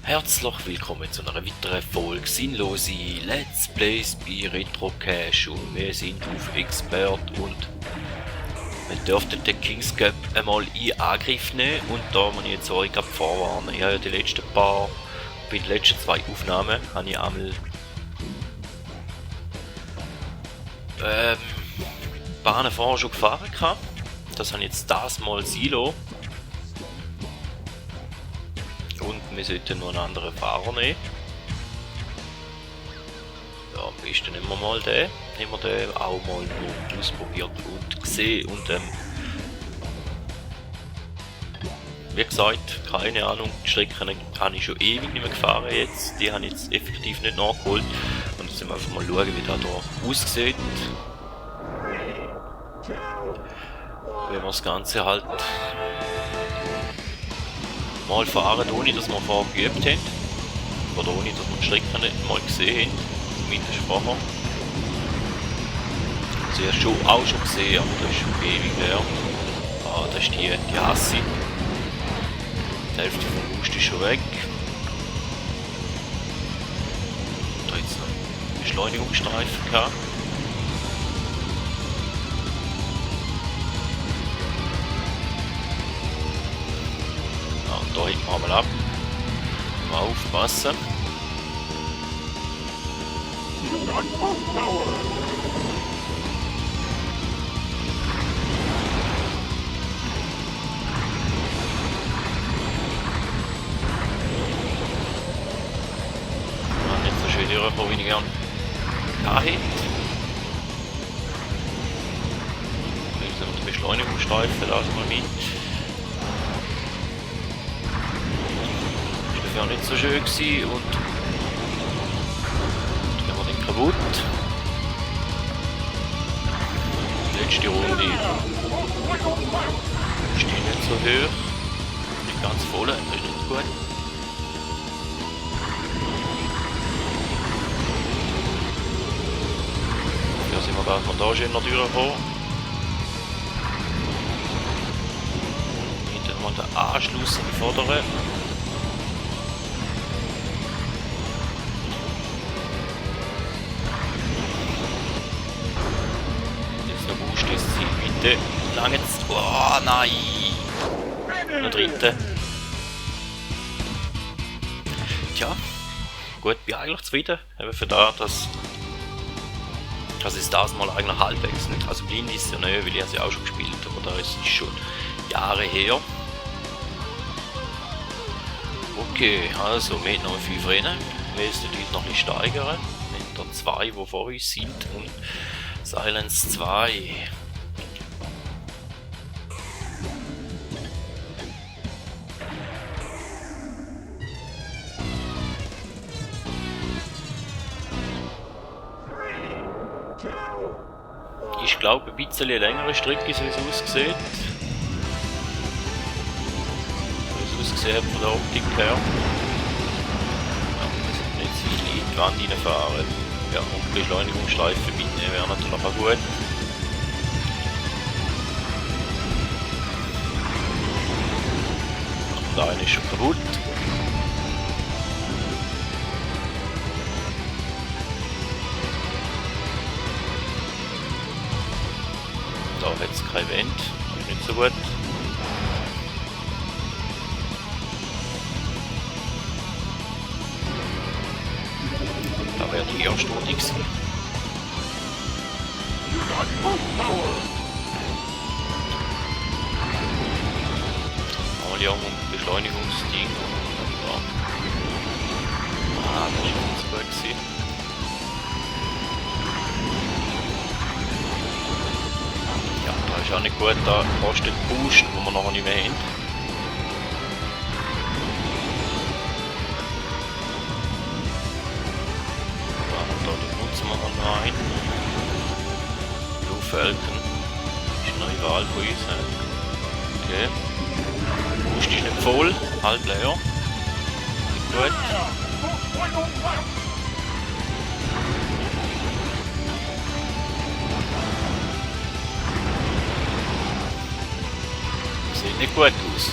Herzlich willkommen zu einer weiteren Folge Sinnlose Let's Plays bei Retro Cache und wir sind auf Expert und wir dürften den Kings Cup einmal in Angriff nehmen und da muss ich jetzt euch vorwarnen. Ich habe ja die letzten bei den letzten zwei Aufnahmen habe ich einmal Bahnen vorher schon gefahren gehabt. Das habe ich jetzt das mal Silo. Und wir sollten noch einen anderen Fahrer nehmen. Ja, am besten nehmen wir mal den. Haben wir den auch mal nur ausprobiert und gesehen. Und wie gesagt, keine Ahnung, die Strecken habe ich schon ewig nicht mehr gefahren jetzt. Die habe ich jetzt effektiv nicht nachgeholt. Und jetzt müssen wir einfach mal schauen, wie das da aussieht. Wenn wir das Ganze halt mal fahren, ohne dass wir vorher geübt haben. Oder ohne dass wir die Strecken nicht mal gesehen haben. Zumindest vorher. Also ich habe auch schon gesehen, aber das ist schon ewig her. Ah, das ist die Hassi. Die Hälfte vom Wust ist schon weg. Da jetzt noch einen Beschleunigungsstreifen gehabt. Da hinten mal ab. Mal aufpassen. Nicht so schön durchkommen, wie ich gerne hätte. Jetzt haben wir den Beschleunigungsstreifen, lassen wir mit. Ja, nicht so schön gewesen und jetzt gehen wir den kaputt. Die letzte Runde ist die nicht so hoch, nicht ganz voll, das ist nicht gut. Ja, sind wir da schön noch durchgekommen. Hinten mal den Anschluss im Vorderen. Bitte, lang jetzt. Oh nein! Der dritte. Tja, gut, bin eigentlich zufrieden. Eben für das, dass es das mal eigentlich halbwegs nicht. Also blind ist ja nicht, weil ich sie auch schon gespielt habe, aber da ist es schon Jahre her. Okay, also wir haben noch 5 Rennen. Wir müssen natürlich noch ein bisschen steigern. Wir haben da 2, die vor uns sind und Silence 2. Ich glaube, ein bisschen längere Strecke, so wie es aussieht. So wie es aussieht von der Optik her. Ja, wir sind nicht so viel in die Wand reinfahren. Ja, und Beschleunigungsstreifen mitnehmen wäre natürlich auch gut. Und der eine ist schon kaputt. Da hat es kein Wind, das ist nicht so gut. Da wäre die erste Runde gewesen. Mal ja Beschleunigungsding. Ja. Ah, das ist nicht so gut gewesen. Ist auch nicht gut, da kostet Boost, wo wir noch nicht mehr haben. Da nutzen wir noch rein. Blue Falcon ist eine Rival von uns. Okay. Boost ist nicht voll, halb leer. Nicht gut. Sieht nicht gut aus.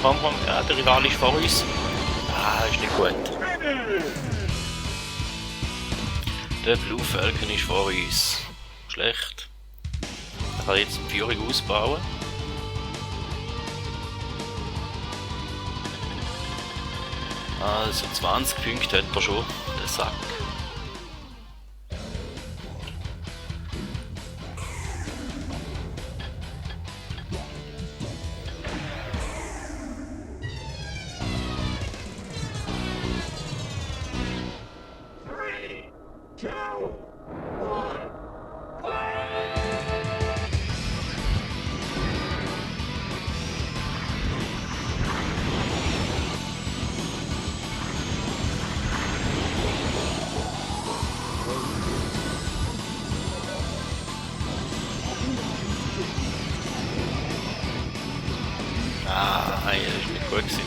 komm. Ja, der Rival ist vor uns. Ah, ist nicht gut. Der Blue Falcon ist vor uns. Schlecht. Er kann jetzt die Führung ausbauen. Also 20 Punkte hat er schon, der Sack. Ah, nein, das ist nicht gut gewesen.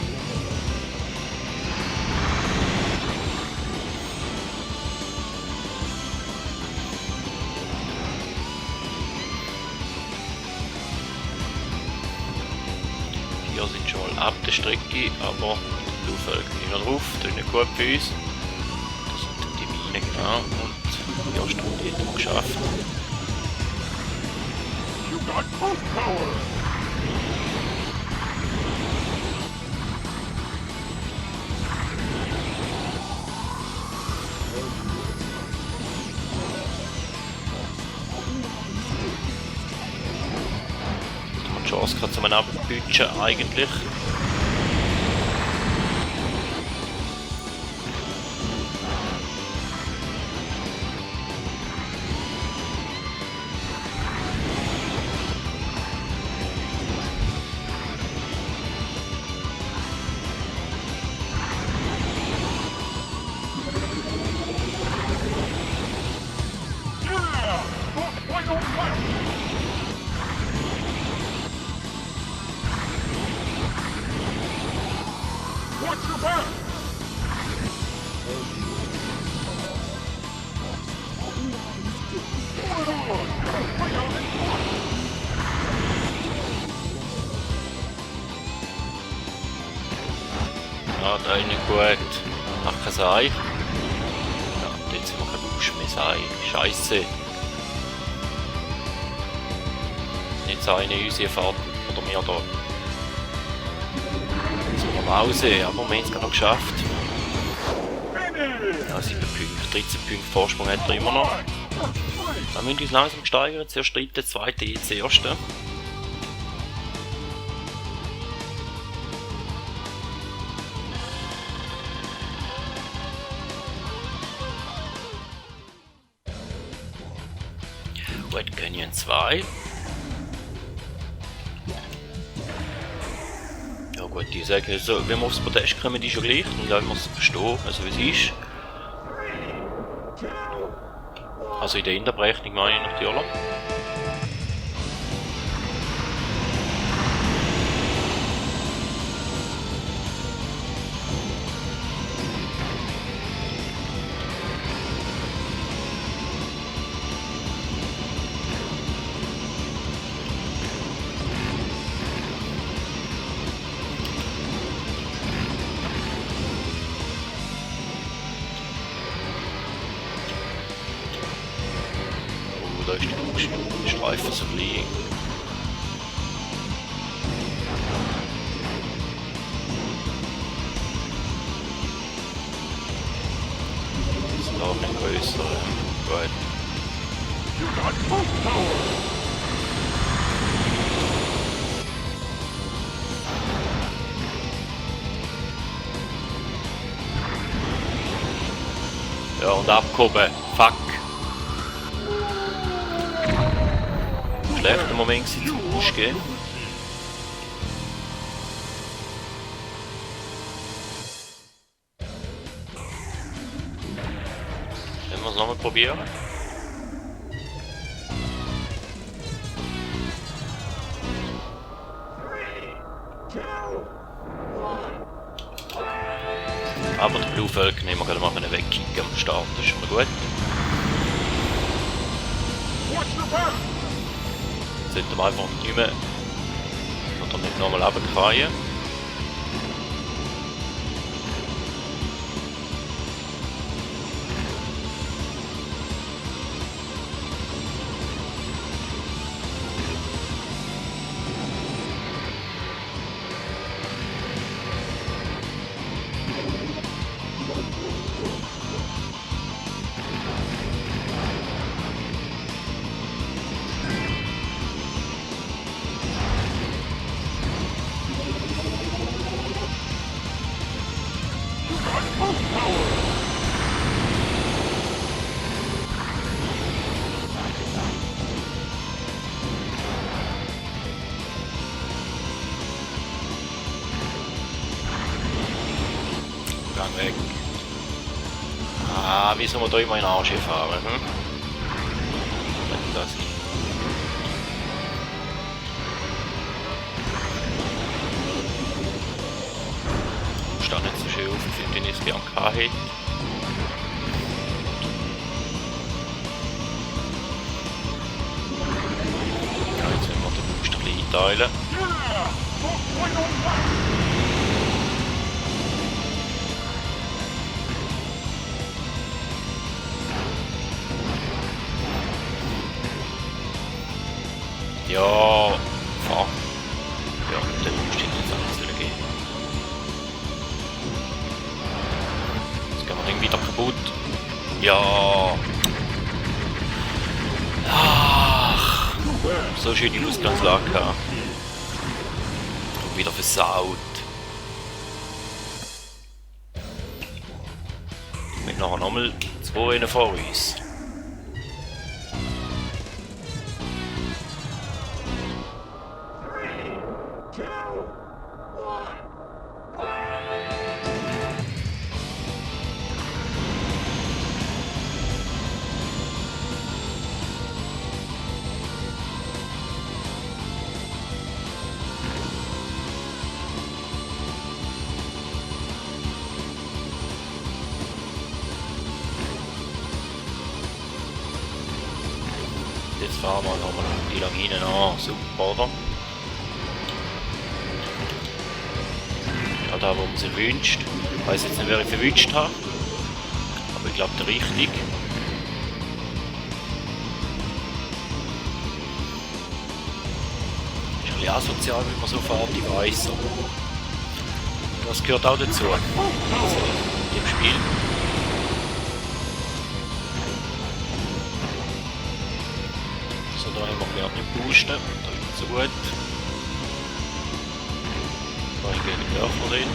Hier sind schon mal ab der Strecke, aber die Blue Falcon ist noch drauf, das ist nicht gut für uns. Das sind dann die Minen, genau, und die erste Runde hätten wir geschafft. You got boost power! Chance gerade zu einem Abbütschen eigentlich. Yeah! Why don't fight? Watch your back! Ja, da ist nicht gut. Ach, kein Sei. Ja, und jetzt haben wir kein Busch mehr Sei. Scheisse. Nicht Sei in unsere Fahrt oder wir da. Jetzt sind wir nach Hause, aber wir haben es gerade noch geschafft. Ja, 7 Punkte, 13 Punkte Vorsprung hat er immer noch. Dann müssen wir uns langsam steigern. Zuerst dritte, zweite, jetzt erste. Red Canyon 2. Ja gut, die sagen, so, wenn wir aufs Podest kommen, die schon gleich, dann lassen wir es stehen, also wie es ist. Also in der Unterbrechung meine ich natürlich. Da ist die Streifen so klein. Das ist auch ein größer. Gut. You got boost power! Ja, und abgehoben. Fuck. Schlechter Moment zu Busch gehen. Wenn wir es nochmal probieren. Aber die Blue Falcon haben wir gerade mal wegkicken am Start, das ist schon mal gut. Watch your back! Jetzt sollten wir einfach nicht mehr oder nicht nochmal runterfallen. müssen wir da immer in den Arsch fahren. Hm? Wenn das ist. Stand nicht so schön auf, finde ich, es gern gehabt hätte. Ja, jetzt müssen wir den Booster ein bisschen einteilen. Yeah! Don't wait on that! Ja, fuck. Ja, der Booster hätte jetzt alles wieder gehen. Jetzt gehen wir den wieder kaputt. Ja. Ach, so schöne Ausgangslage gehabt. Und wieder versaut. Mit nachher nochmal 2 Rennen vor uns. Jetzt fahren wir nochmal die lang hinten an. Super, oder? Ja, da wo man sich wünscht. Ich weiß jetzt nicht, wer ich verwünscht habe. Aber ich glaube, der richtig. Ist ein bisschen asozial, wenn man so fährt, ich weiss. Das gehört auch dazu. Also, in dem Spiel. So, da haben wir gelernt nicht boosten. Da ist so gut. Da gehen die Dörfer drin.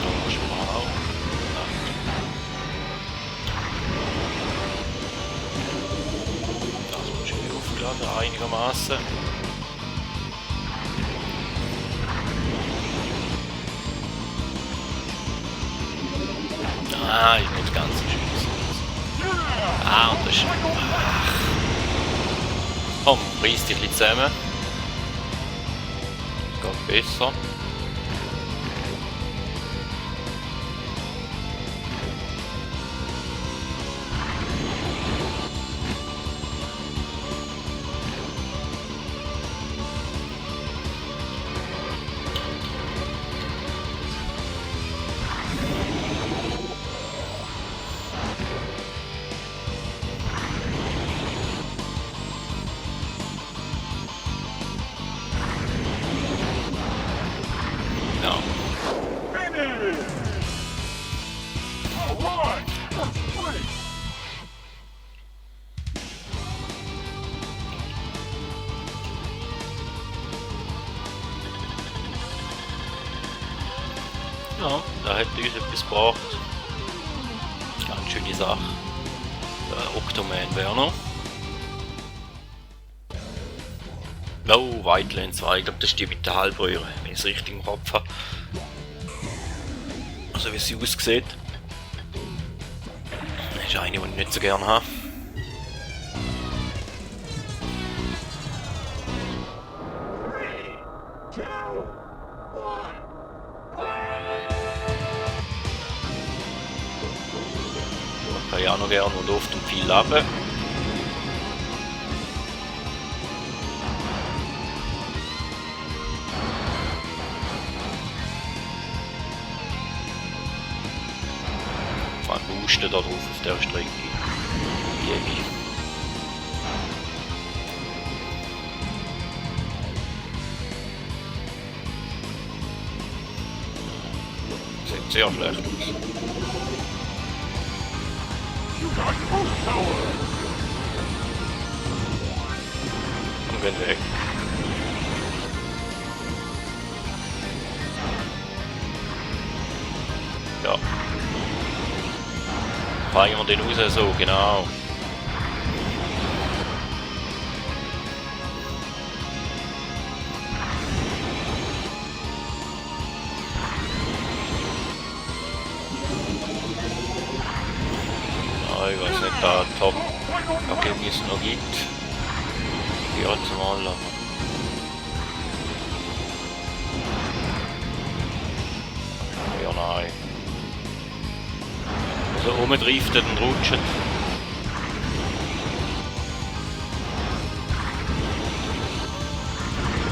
Da ist man auch. Das ist schön aufgeladen, einigermaßen. Ah, ist nicht ganz so schön. Ah, und das ist... Ach. Komm, reiss dich ein bisschen zusammen. Das geht besser. Ja. Finish! All right! First place! Ja, da hätte uns etwas gebracht. Ganz schöne Sache. Octoman wäre noch. Oh, Whiteland 2, ich glaube, das ist die mit der Halbröhre, wenn ich es richtig im Kopf habe. Also wie sie aussieht. Das ist eine, die ich nicht so gerne habe. Kann ich auch noch gerne und oft und viel leben. Vor allem boosten da drauf auf der Strecke. Yay. Sieht sehr schlecht aus. You got boost power! Und gehen weg. Ja. Fangen wir den raus, so, genau. ich weiß nicht, da Top. Okay, wie es noch gibt. Ich gehe jetzt mal an. Ja, nein. Also rumdriftet und rutscht.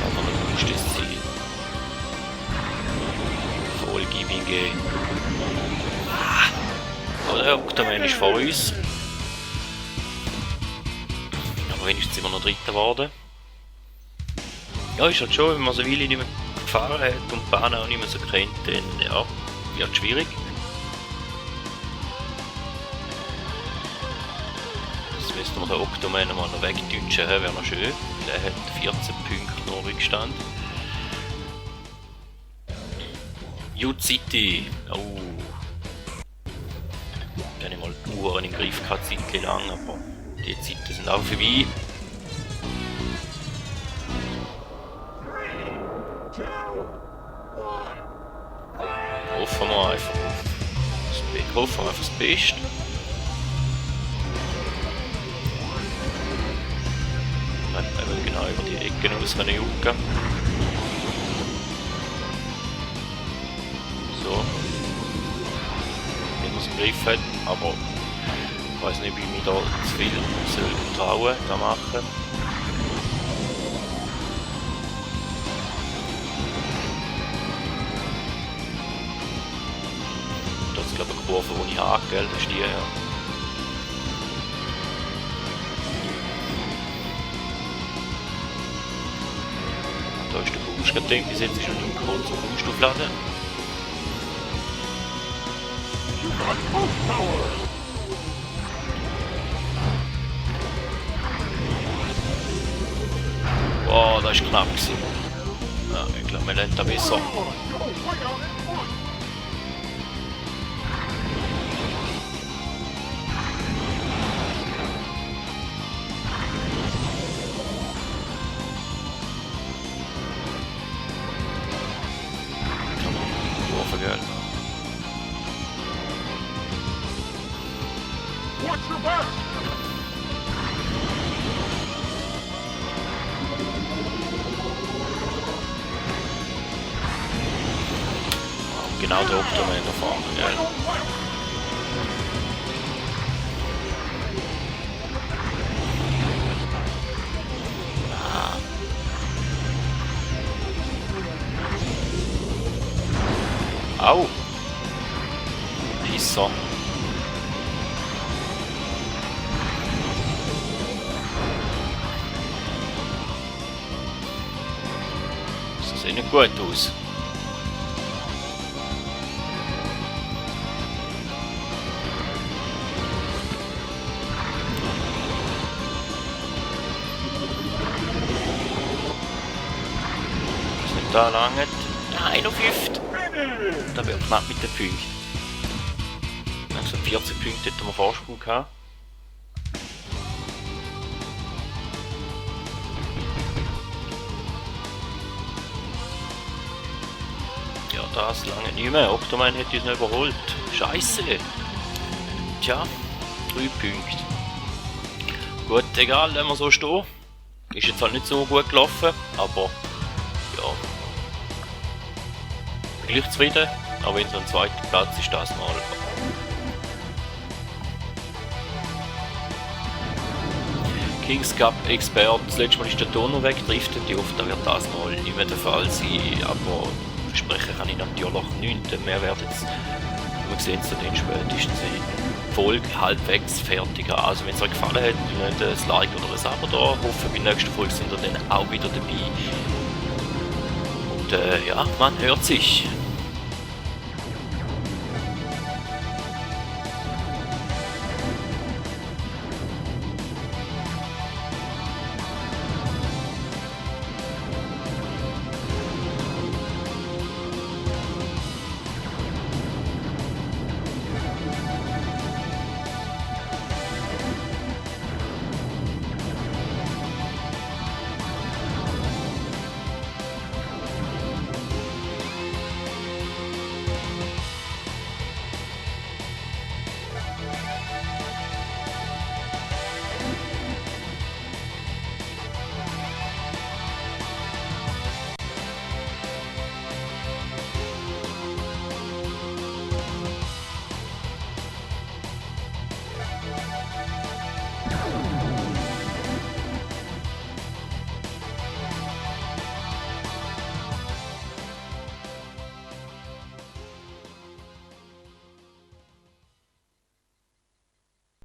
Aber das ist das Ziel. Voll gib ihn gehen. So, der Octoman ist vor uns. Aber wenigstens sind wir noch Dritter geworden. Ja, ist halt schon, wenn man so Weile nicht mehr gefahren hat und die Bahn auch nicht mehr so kennt, dann ja, wird es schwierig. Jetzt müssten wir den Octoman mal noch wegdeutschen, wäre noch schön. Der hat 14 Punkte noch Rückstand. Youth City. Oh. Ich habe nicht mal die Uhren im Griff gehabt, Zeit lang, aber die Zeiten sind auch vorbei. Hoffen wir einfach auf das Beste. Man will genau über die Ecken raus jucken. So. Wenn man es im Griff hat, aber ich weiß nicht, wie ich mich da zu viel trauen da machen. Da ist glaube ich eine Kurve, die ich habe, gell? Das ist die, ja. Da ist der Boost gerade, bis jetzt ist noch nicht gekommen zum Boost aufladen. Wow, das war knapp. Ja, ich glaube, wir lernen da besser. Kurve, gell? Watch your back! Genau der Octoman da vorne, gell? Au! Pisser. Das sieht nicht gut aus. Da lange. Nein, noch 5. Da wird knapp mit den Punkten. Also 14 Punkte hätten wir Vorsprung gehabt. Ja, das lange nicht mehr. Octoman hätte uns noch überholt. Scheiße. Tja, 3 Punkte. Gut, egal, wenn wir so stehen. Ist jetzt halt nicht so gut gelaufen, aber ja. Gleich zufrieden, aber wenn so ein zweiter Platz ist das mal. Kings Cup Expert, das letzte Mal ist der Ton noch weggedriftet, ich hoffe, da wird das mal nicht mehr der Fall sein, aber versprechen kann ich natürlich nichts, wir werden jetzt, wir sehen es dann spätestens in Folge halbwegs fertig haben. Also wenn es euch gefallen hat, nicht ein Like oder ein Abo da, hoffe bei der nächsten Folge sind ihr dann auch wieder dabei. Und ja, man hört sich.